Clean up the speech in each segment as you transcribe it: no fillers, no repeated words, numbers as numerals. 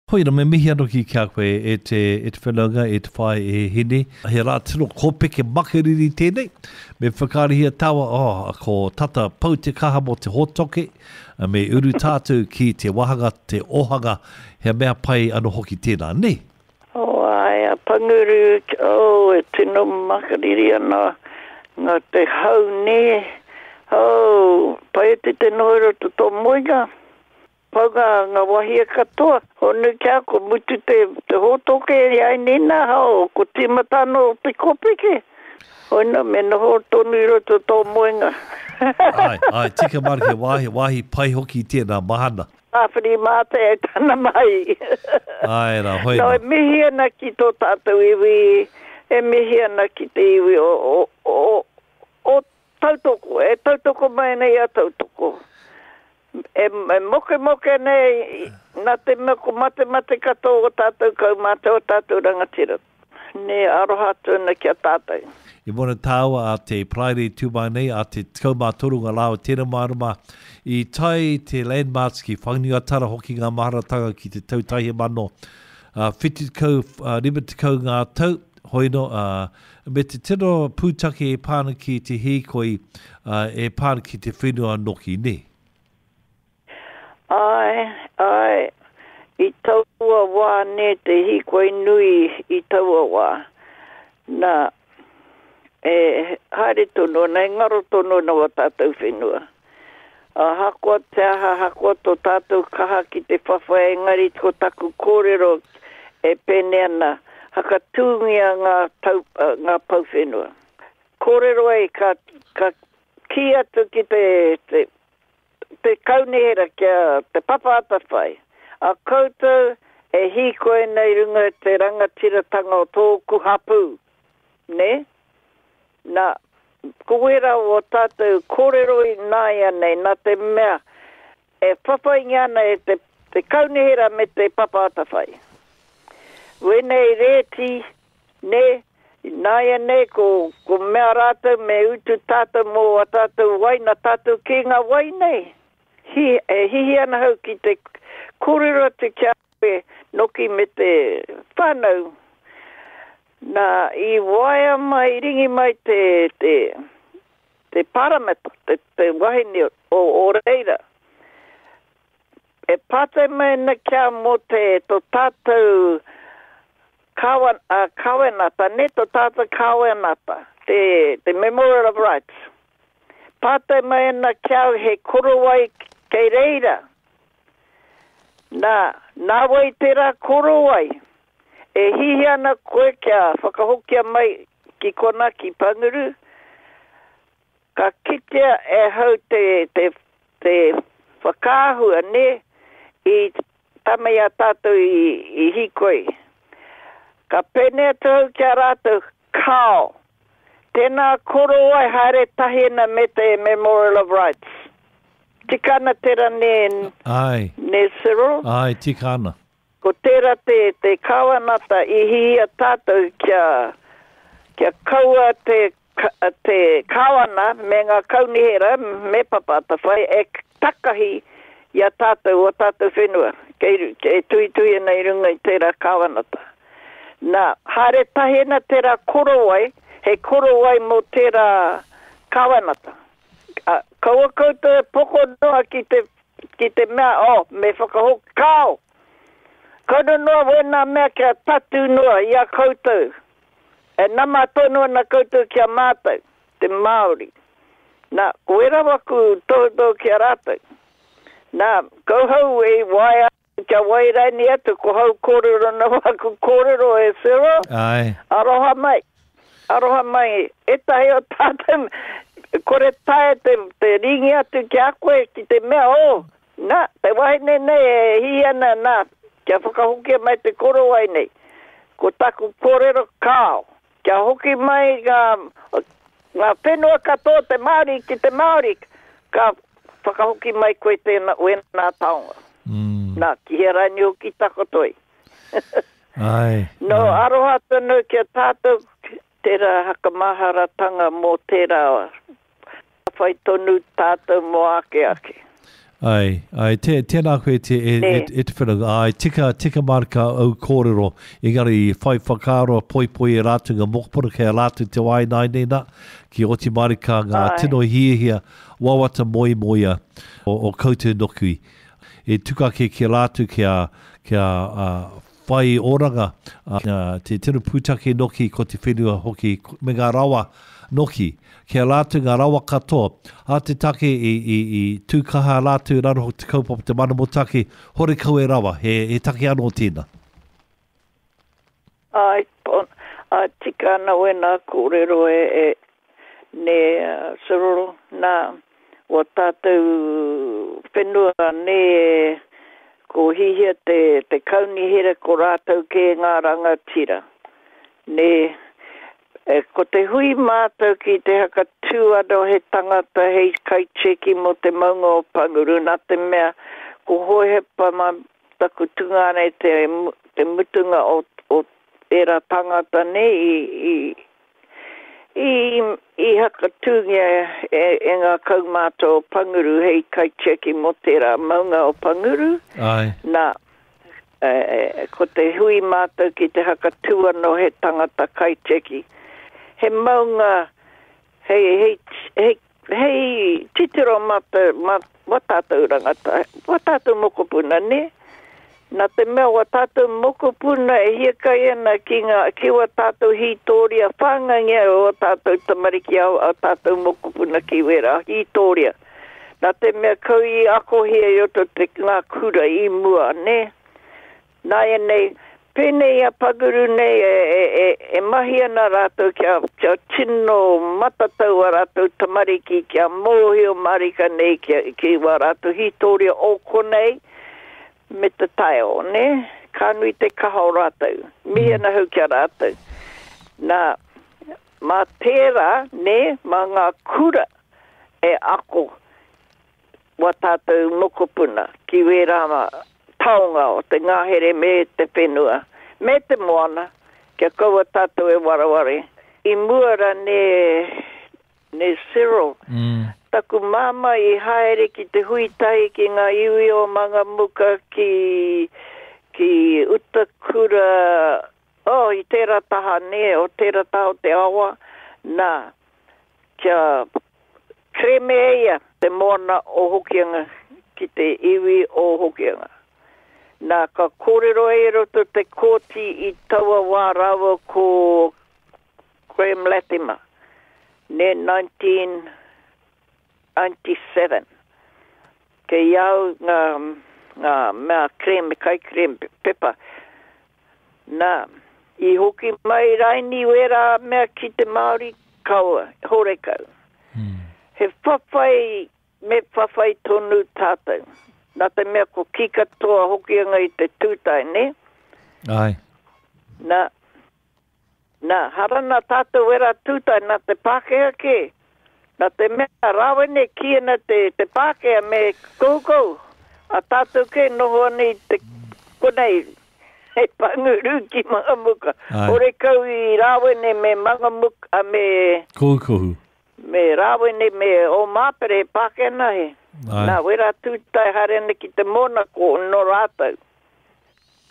Koira, me mihi ano ki kia koe e te, e te whanaunga, e te whae, e Hine. He rā tino kōpeke makariri tēnei. Me whakaarihia tāua, oh, ko tata pau te kaha mō te hōtoke, me uru tātou ki te wāhanga, te ohanga, he mea pai ano hoki tēnā, nē? Oh, āe, a Panguru, oh, e tino makariri ana ngā te hau, nē? Oh, pai atu te noho i roto tō moenga. Pau nga nga wahie katoa. Honu kia ko mutu te te hotoke i ai nina hao ko timata ano te kopeke. Hoina me noho tonu i roto to moenga. Ae, ae, tika marke wahi, wahi pai hoki tena mahana. Tāwhirimātea i tana mahi. Ae ra, hoina. No, e mihi ana ki tō tātou iwi, e mihi ana ki te iwi o, o, o, o Tautoko, e tautoko mai ana i a Tautoko. E, e mokemoke nei, nā te mea ko matemate katoa o tātou kaumātua, o tātou rangatira. Nē, aroha atu ana ki a tātou. I mona tāua a te Paraire tū mai nei, a te 13 ngā rā o tēnā marama, i tae te Landmarks ki Whanganui-a-Tara hoki ngā maharatanga ki te tau taihemano, 70, 50 ngā tau, hoino, ā, me te tino pūtake e pā ana ki te hīkoi, ā, e pā ana ki te whenua noki, nē? Āe, āe, i taua wā nē te hīkoi nui i taua wā. Nā, e haere tonu ana, e ngaro tonu ana wā tātou whenua. Ahakoa te aha, ahakoa tō tātou kaha ki te whawhai engari ko taku kōrero e pēnei ana, hakatūngia ngā tau, ngā pou whenua. Kōrero ai ka, ka kī atu ki te, te, te kaunihera kia Te Papa Atawhai, a koutou e hīkoi ana i runga i te rangatiratanga o tōku hapū, nē? Na, ko wera o tatou korero inaianei, na te mea e whawhaingia ana e te, te kaunihera me te Papa Atawhai. Wenei rēti, ne, inaianei ko, ko mea ratou me utu tatou mo a tatou wai, na tatou ki nga wai nei. Hi, e hihi ana hau ki te korero atu ki a koe, noki me te whanau, Na, i waea mai, i ringi mai te, te, te parameta, te, te wahine o, o reira, e pātai mai ana ki a mō te, to tātou kawan, uh, kawenata, ne, to tātou kawenata, te, te Memorial of Rights. Pātai mai ana ki au he korowai kei reira. Nā, nā wai tērā korowai? E hiahia ana koe kia whakahokia mai ki konā ki Panguru, ka kitea e ahau te, te, te whakaahua, nē, i tama i a tātou i, i hīkoi. Ka pēnei atu au ki a rātou, Kāo! Tēnā korowai haere tahi ana me te Memorial of Rights. Tika ana tērā nē, Āe. nē Cyril? Āe, tika ana. Ko tērā te, te kāwanata i hihia tātou kia, kia kaua te, te kāwana me ngā kaunihera me Papa Atawhai e takahi i a tātou, ō tātou whenua, kei, e tuhituhi ana i runga i tērā kāwanata. Nā, haere tahi ana tērā korowai, he korowai mō tērā kāwanata. Ā, kaua koutou e poko noa ki te, ki te mea, oh, me whakahoki, kāo! Kauna noa wēnā mea kia tatū noa i a koutou. E nama tonu ana koutou ki a mātou, te Māori. Nā, ko ērā waku tohutohu ki a rātou. Nā, kauhau e waea kia wairaini atu, ko hau kōrero na waku kōrero e Cyril. Āe. Aroha mai. Aroha mai. Ētahi o tātou, kore taea te, te ringi atu ki a koe ki te mea, oh, Nā, te wahine nei e hī ana, nā, kia whakahokia mai te korowai nei. Ko taku kōrero, kāo. Kia hoki mai ngā, ngā whenua katoa o te Māori ki te Māori, ka whakahoki mai koe tēnā, wēnā taonga. Mm. Nā, ki hea raini hoki takoto ai. Ai. No, aroha tonu ki a tātou, tērā hakamaharatanga mō tērā whai tonu tātou mō ake ake. Ai, ai, te, tēnā koe te, e, e, e te whenua. Ai, tika, tika marika au kōrero, engari i whai whakaaro poipoi e rātou ngā mokopuna kei a rātou te wā ināianei nā, ki oti marika ngā tino hiahia wawata moemoea o, o koutou noki. E tuka ake ki a rātou kia, kia uh, whai oranga, ā, te tino pūtake noki ko te whenua hoki me ngā rawa noki. Ki a rātou ngā rawa katoa. Ā te take i, i, i tū kaha rātou raro hoki te kaupapa te mana motake, horekau e rawa, he, he take anō tēnā. Āe, āe, tika ana wēnā kōrero e, e, nē, Sororo, nā, wā tātou whenua, nē, ko hihia te, te kaunihera ko rātou kē ngā rangatira, nē. E, ko te hui mātou ki te hakatū anō he tangata hei kaitiaki mō te maunga o Panguru, nā te mea ko Hohepa mā taku tungāne te, te mutunga o, o ērā tangata, nē, i, i, I, i hakatūngia e, e ngā kaumātua o Panguru hei kaitiaki mō tērā maunga o Panguru. Āe. Nā, e, e, ko te hui mātou ki te hakatū anō he tangata kaitiaki. He maunga hei, hei, hei, Hei titiro mātou, mā, wā tātou rangata, wā tātou mokopuna, nē? Nā te mea wā tātou mokopuna e hiakai ana ki ngā, ki wā tātou hītōria, whāngaingia e wā tātou tamariki a, a tātou mokopuna ki wērā hītōria. Nā te mea kau i akohia i roto te, ngā kura i mua, nē? Nāianei, pēnei i a Panguru nei e, e, e, e mahi ana rātou kia, kia tino matatau ā rātou tamariki, kia mōhio mārika nei kia, ki wā rātou hītōria o konei me te taiao, nē? Ka nui te kaha o rātou. Mihi ana hau ki a rātou. Nā, mā tērā, nē, mā ngā kura e ako wā tātou mokopuna ki wērā taonga o te ngahere me te whenua, me te moana, kia kaua tātou e wareware. I mua ra ne, ne Cyril, taku māmā i haere ki te hui tahi ki ngā iwi o Mangamuka ki, ki Utakura, oh, i tērā taha nē, o tērā taha o te awa, nā, kia Kerēme e ia te moana o Hokianga ki te iwi o Hokianga. Nā, ka kōrero e roto te kōti i taua wā rāua ko Graham Latimer, nē, 1997. Kei au ngā, ngā mea kerēme, kaikerēme pepa. Nā, i hoki mai raini wērā mea ki te Māori, kaua, horekau. He whawhai, me whawhai tonu tātou. Nā te mea ko kī katoa Hokianga i te tūtae, nē? Āe. Nā, nā, hara nā tātou wērā tūtae, nā te Pākehā kē. Nā te mea rāwene kī ana te, te Pākehā me koukou, a tātou kē noho ana i te konei, He panguru ki Mangamuka. Ae. Horekau i Rawene me Mangamuka, a me... Kohukohu. Me Rawene me Omapere, he Pākehā nahe. Ae. Nā, wera tūtae haere ana ki te moana ko no rātou.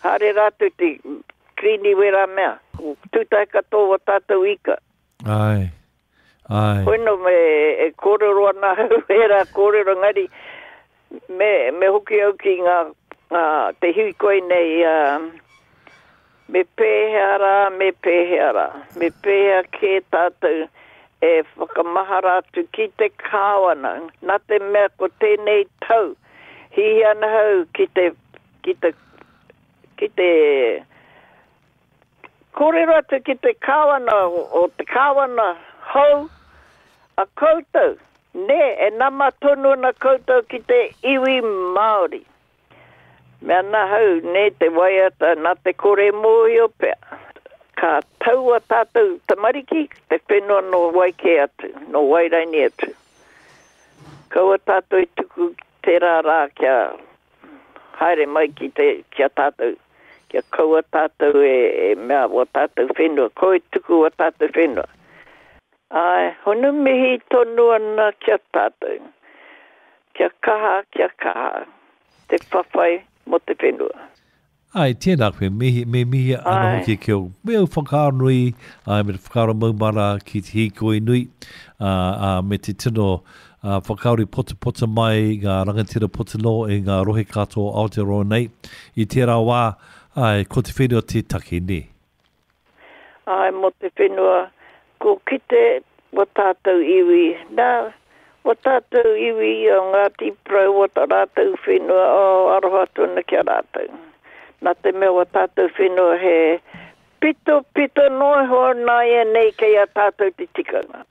Haere rātou te kirini wera mea. Ko tūtae katoa wa tātou ika. Ae. Ae. Koino me e kōrero ana ahau ērā kōrero engari me, me hoki au ki ngā, ngā, te hīkoi nei, ā, me pēhea rā, me pēhea rā, me pēhea kē tātou e whakamahara atu ki te Kāwana, nā te mea ko tēnei tau, hihi ana ahau ki te, ki te, ki te, Kōrero atu ki te Kāwana o te Kāwana hou a koutou, nē, e nama tonu ana koutou ki te iwi Māori. Mea nahau, nē, te waiata nā te kore mōhio pea. Ka tau a tātou tamariki, te whenua nō wai kē atu, nō wai raini atu. Kaua tātou e tuku tērā rā kia haere mai ki te, ki a tātou, kia kaua tātou e, e mea wā tātou whenua, koi tuku wā tātou whenua. Āe, honu mihi tonu ana ki a tātou. Kia kaha, kia kaha te whawhai mō te whenua. Āe, tēnā koe, me, me mihi anō hoki ki au, me au whakaaro nui, āe, me te whakaaro maumara ki te hīkoi nui, ā, ā, me te tino ā, whakaari potapota mai ngā rangatira puta noa i ngā rohe katoa o Aotearoa nei, i tērā wā, āe, ko te whenua te take, nē. Āe, mō te whenua, ko kite wa tātou iwi, nā, wa tātou iwi o Ngāti Porou wa ta rātou whenua, oh, aroha atu ana ki a rātou. Nā te mea wa tātou whenua he pitopito noa iho nāianei kei a tātou te tikanga.